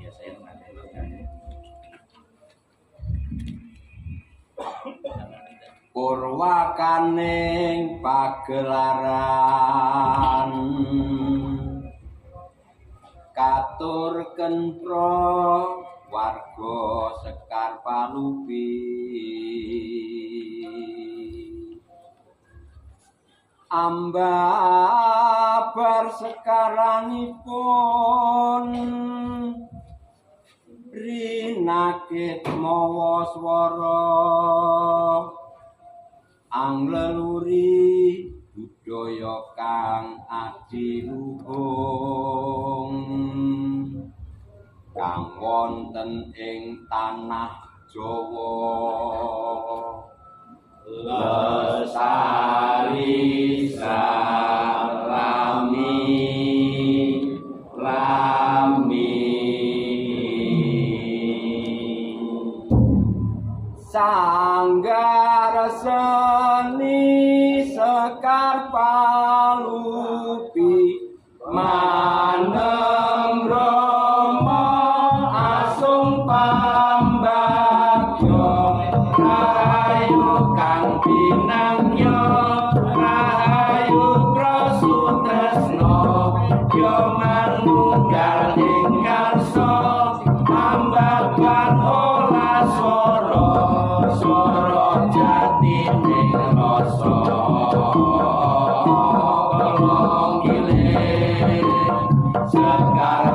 Biasanya mengatur. Purwakaning pagelaran katur kenpro warga Sekar Palupi ambabar sekaranipun rinakit mawa swara angleluri budaya kang adiluhung kang wonten ing tanah Jawa lestari salami lami sanggar seni Sekar Palupi manem Rama asung pambagyo rahayu kang binangya rahayu prasutresna ya manunggal ing karsa ambabar ola swara swara jatining rasa kala ngiling Sekar